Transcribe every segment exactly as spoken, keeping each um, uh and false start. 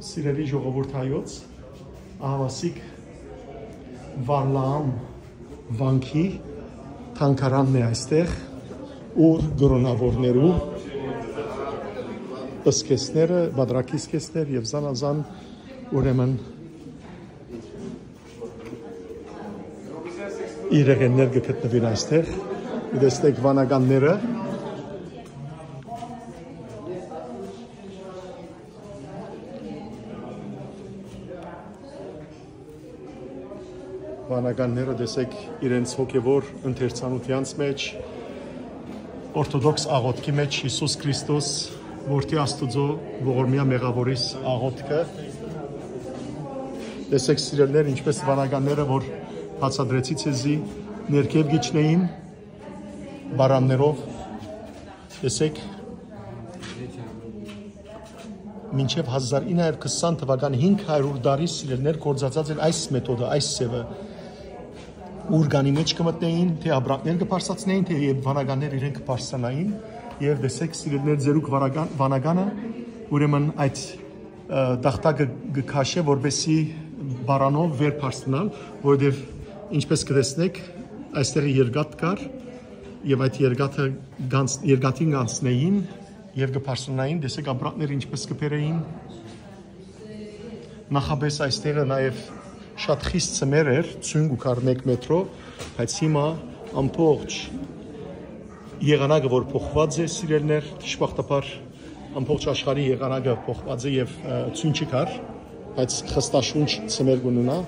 Սիրելի ժողովուրդ հայոց, ահաւասիկ Վարլաամ վանքի թանգարանն է այստեղ, ուր կրոնաւորներու ըսկեսները, բادرակի ըսկեսներ եւ զանազան, ուրեմն, իրեղեններ կը գտնուին այստեղ։ Տեսնեք վանականները։ Վանականները, տեսեք, իրենց հոգեվոր ընթերցանութեանց մեջ Օրթոդոքս աղօթքի մեջ Յիսուս Քրիստոս, Որդի Աստուծոյ ողորմեայ մեղաւորիս աղօթքը։ Տեսեք, սիրելիներ, ինչպէս վանականները, որ բացատրեցի ձեզի, ներքեւ գիջնէին պարաններով, տեսեք, մինչեւ հազար ինը հարյուր քսան թուական հինգ հարիւր տարի, սիրելիներ, գործածած էր այս մեթոդը, այս ձեւը, ուր գանի մէջ կը մտնէին, թէ ապրանքներ կը բարձրացնէին, թէ եւ վանականներ իրենք կը բարձրանային, եւ տեսեք, սիրելիներ, ձերուկ վանական-, վանականը, ուրեմն այդ, ը, տախտակը կը քաշէ, որպեսզի պարանով վեր բարձրանալ, որովհետեւ, ինչպէս կը տեսնեք, այստեղ երկաթ կար, եւ այդ երկաթը գանց-, երկաթին գանցնէին, եւ կը բարձրանային, տեսեք, ապրանքները ինչպէս կը բերէին։ Նախապէս այստեղը նաեւ շատ խիստ ծմեր էր, ցոյն կու գար մէկ մեթրով, բայց հիմա ամբողջ եղանակը, որ փոխուած է, սիրելիներ, դժբախտաբար ամբողջ աշխարհի եղանակը փոխուած է եւ, ը, ցոյն չի գար, բայց խստաշունչ ծմեր կունենայ։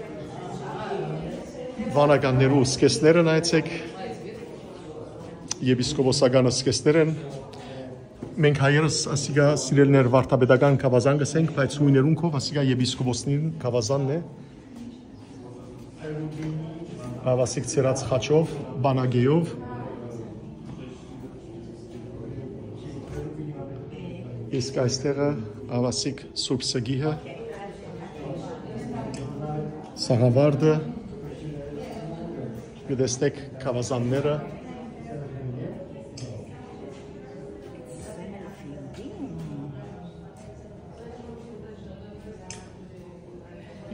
Վանականներու ըսկեսները նայեցեք, եպիսկոպոսական ըսկեսներ են։ Մենք հայերս ասիկա, սիրելիներ, վարդապետական գաւազան կ'ըսենք, բայց յոյներուն քով ասիկա եպիսկոպոսներուն գաւազանն է։ Ահաւասիկ ցերաց խաչով, բանագեով։ Իսկ այստեղը ահաւասիկ Սուրբ Սգիհը, Սաղավարտը, կը տեսնեք գաւազանները։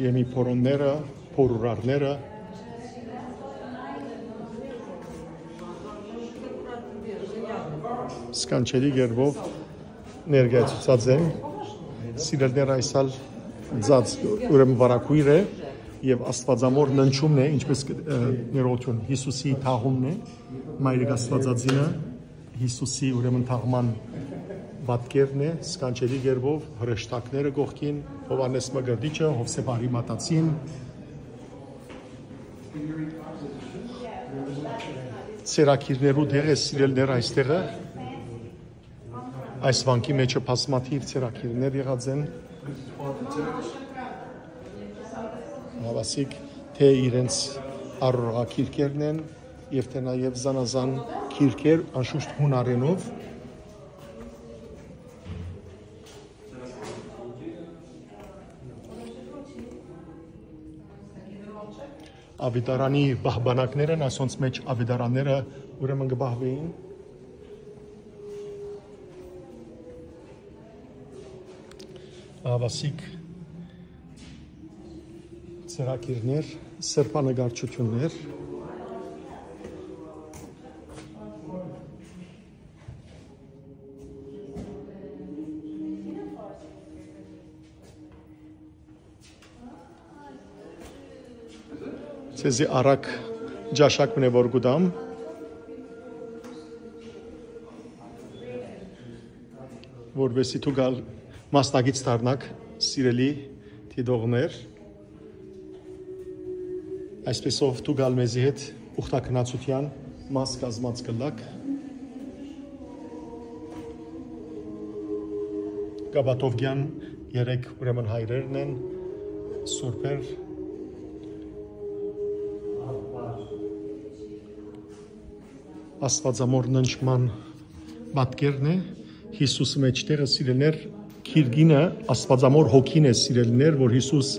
Եմի փորոնները, փորուրարները սքանչելի կերպով ներկայացուցած են։ Սիրելիներ, այս ալ ձած, ուրեմն վարագոյր է եւ Աստուածամոր ննջումն է, ինչպես կը-, ը, ներողություն, Յիսուսի թաղումն է, Մայրիկ Աստուածածինը, Յիսուսի, ուրեմն, թաղման պատկերն է, սքանչելի կերպով, հրեշտակները կողքին, Յովհաննէս Մկրտիչը, Յովսէփ Արիմաթացին, ծերագիրներու տեղ է, սիրելիներ, այստեղը։ Այս վանքի մեջը բազմաթիւ ծերագիրներ եղած են, ահաւասիկ թէ իրենց առողջագիրքերն են, եւ թէ նաեւ զանազան գիրքեր, անշուշտ յունարենով։ Աւետարանի պահպանակներ են, ասոնց մէջ աւետարանները, ուրեմն, կը պահուէին։ Ահաւասիկ ծերագիրներ, սրբանկարչութիւններ։ Ձեզի առակ ճաշակ մնե որ կու տամ, որպեսզի դուք ալ մասնակից դառնաք, սիրելի դիտողներ։ Այսպեսով դուք ալ մեզի հետ ուխտագնացութեան մաս կազմած կ'ըլլաք։ Կապատովկեան երեք, ուրեմն, հայրերն են, սուրբեր, Աստուածամոր ննջման պատկերն է, Յիսուսը մեջտեղը, սիրելիներ, գիրկինը Աստուածամոր հոգին է, սիրելիներ, որ Յիսուս,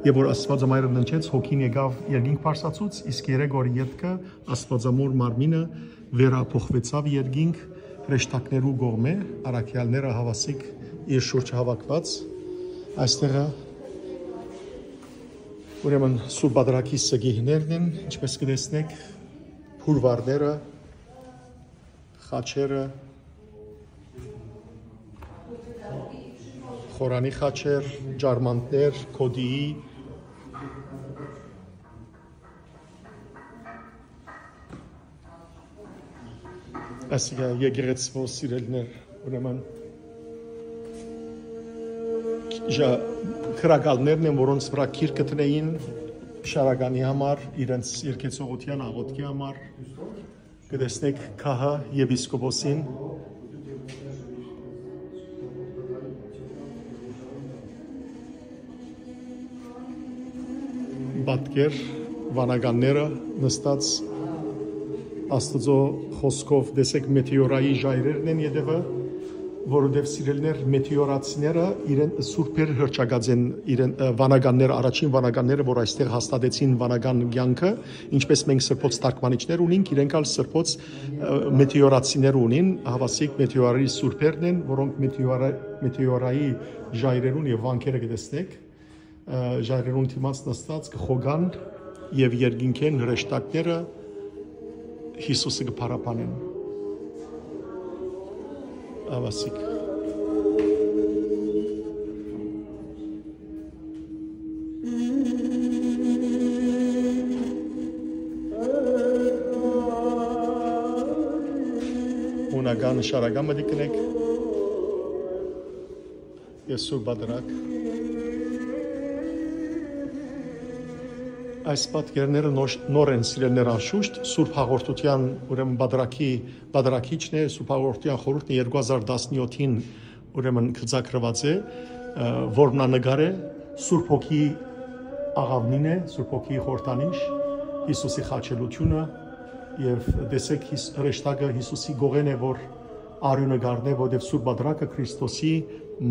եւ որ Աստուածամայրը ննջեց, հոգին եկաւ երկինք բարձրացուց, իսկ երեք օր ետքը Աստուածամոր մարմինը վերափոխուեցաւ երկինք հրեշտակներու կողմէ, առաքեալները ահաւասիկ իր շուրջը հաւաքուած, Այստեղը, ուրեմն, Սուրբ Պատրակի սգիհներն են, ինչպես կը տեսնեք, փուրվարները, խաչերը, խորանի խաչեր, ջարմանտներ, կոդիի, այսինքն եկեղեցւոյ սիրելիներ, ուրեմն, ժա-, քրակալներն են, որոնց վրայ գիրքը դնէին շարականի համար, իրենց երկեցողութեան աղօթքի համար։ Կը տեսնեք գահը եպիսկոպոսին, պատկեր, վանականները նստած, Աստուծոյ խօսքով, տեսեք, մետեորայի ժայռերն են ետեւը, որովհետեւ, սիրելիներ, մետեորացիները իրեն սուրբեր հռչակած են, իրեն, ը, վանականները, առաջին վանականները, որ այստեղ հաստատեցին վանական կեանքը, ինչպես մենք սրբոց թարգմանիչներ ունենք, իրենք ալ սրբոց, ը, մետեորացիներ ունին, հավասիկ մետեորայի սուրբերն են, որոնք մետեորա-, մետեորայի ժայռերուն եւ վանքերը կը տեսնեք, ը, ժայռերուն դիմաց նստած կը խոգան եւ երկինքէն հրեշտակները Յիսուսը կը փառաբանեն։ Ավասիկ։ Հունական շարական մտիկ կնեք։ Եւ Սուրբ Պատրակ։ Այս պատկերները նոր, նոր են, սիրելիներ, անշուշտ, Սուրբ Հաղորդութեան, ուրեմն, Պատրակի, Պատրակիչն է, Սուրբ Հաղորդութեան խորհուրդն է երկու հազար տասնյոթին, ուրեմն, գծագրուած է, ը, որմնանկար է, Սուրբ Հոգի աղաւնին է, Սուրբ Հոգի խորհրդանիշ, Յիսուսի խաչելությունը, եւ տեսեք, Հիս-, հրեշտակը Յիսուսի կողին է, որ արիւնը կ'առնէ, որովհետեւ Սուրբ Պատրակը Քրիստոսի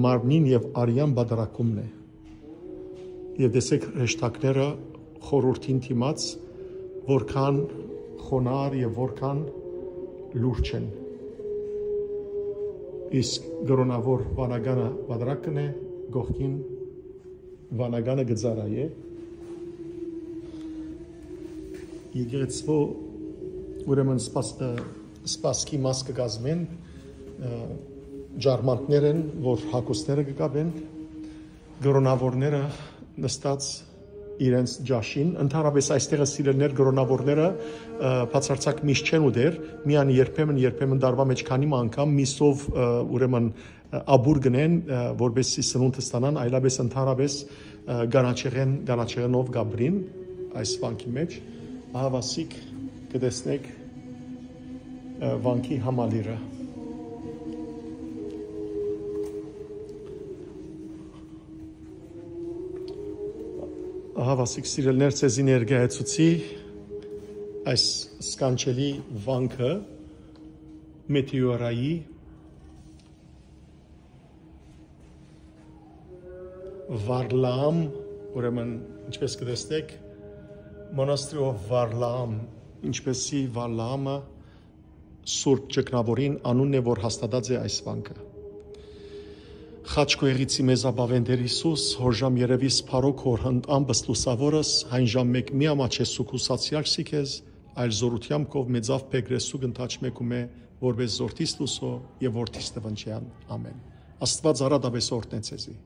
մարմնին եւ արեան պատրակումն է։ Եւ տեսեք, հրեշտակները խորհուրդին դիմաց որքան խոնարհ եւ որքան լուրջ են։ Իսկ կրօնաւոր վանականը Պատրակն է, կողքին վանականը կը ծառայէ։ Եկեղեցւոյ, ուրեմն, սպաս-, ը, սպասքի մաս կը կազմեն, ը, ջարմանտներ են, որ հագուստները կը կապեն, կրօնաւորները նստած իրենց ճաշին։ Ընդհանրապէս այստեղը, սիրելիներ, կրօնաւորները, ը, բացարձակ միշտ չեն ուտեր, միայն երբեմն, երբեմն, տարուայ մէջ քանի մը անգամ միսով, ը, ուրեմն, ը, ապուր կ'ընեն, ը, որպեսզի սնունդ ստանան, այլապէս ընդհանրապէս, ը, կանաչեղէն, կանաչեղէնով կ'ապրին այս վանքի մէջ։ Ահա, վասիկ, կը տեսնեք, ը, վանքի համալիրը։ Ահա, վասիկ, սիրելիներ, ձեզի ներկայացուցի այս սքանչելի վանքը Մետեորայի Վարլաամ, ուրեմն, ինչպես կը տեսնեք, Monastery of Varlaam, ինչպեսի Վարլաամը Սուրբ Ճգնաւորին անունն է, որ հաստատած է այս վանքը։ Խաչ քո եղիցի մեզ ապաւեն Տեր Յիսուս, հոր ժամ երևիս փառոք հոր հնդամպս լուսաւորս, հայն ժամ մէկ մի ամաչես ու կուսացեալ սի քեզ, այլ զորութեամբ քով մեծաւ փեգրեսու կ'ընթաչմէ կու մէ, որպես զորդիս լուսո եւ որդիս տվնջեան։ Ամեն։ Աստուած արատապէս օրհնե ձեզի։